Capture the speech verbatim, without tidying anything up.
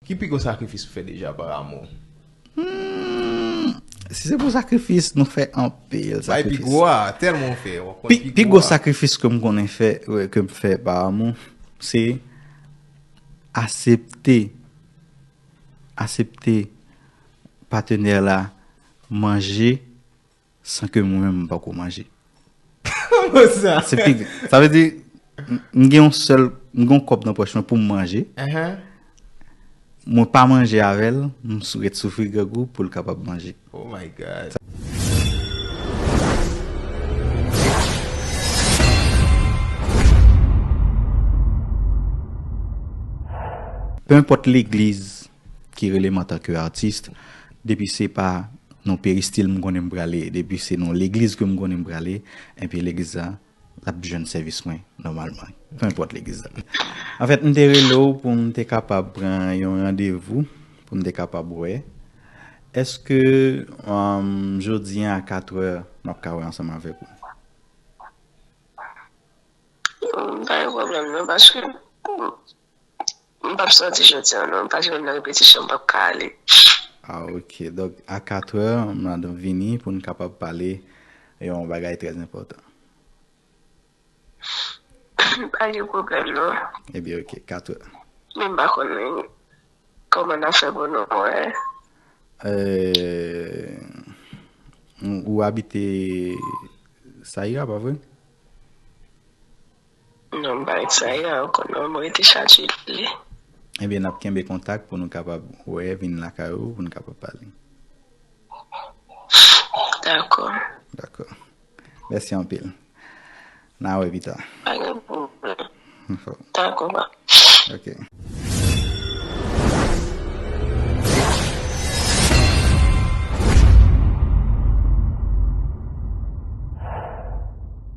Ki pi gwo sakrifis ou fè deja pa amou? Hmm, si se pou sakrifis, nou fè anpil Bay pi sakrifis. Gwo a, tèlman ou fè. W ap konn Pi, pi pi gwo gwo a. Sakrifis ke m konnen fè, ke m fè pa amou, se aksepte, aksepte patenè la manje san ke mwen menm m pako manje. Kòman sa? Se pi, sa vle di, m m gen yon sèl, m gen yon kòb nan pòch mwen pou m manje. Ahan. Mwen pa manje avè l, m sou ret soufri grangou pou l kapab manje. Oh my God. Pe enpòt legliz ki rele m antanke atis, depi se pa nan peristil m konnen m prale, depi se nan legliz ke m konnen m prale, enpi legliz la, l ap jwenn sèvis mwen nòmalman. Pe enpòt legliz la. Anfèt, m te rele w pou m te kapab pran yon randevou, pou m te kapab wè. Èske um, jodi a katrè, m ap ka wè ansanm avèk ou? M pa gen pwoblèm non, paske m p ap sòti jodi a non, m pa gen nan repetisyon, m p ap ka ale. Ah, ok. Donk, a katrè, m ap vini pou n kapab pale yon bagay trè enpòtan. Pa gen pwoblèm non. Ebyen, ok, katrè. Men m pa konnen kòman n ap fè pou nou wè. Euh, ou abite Sayra, pa vre? Non, m pa ret Sayra ankò non, mwen rete Chachili. Ebyen, n ap kenbe kontak pou nou kapab wè, vin lakay ou, pou nou kapab pale. Dakò. Dakò. Mèsi anpil. N a wè pita. Pa gen pwoblèm. Dakò, ba. Ok.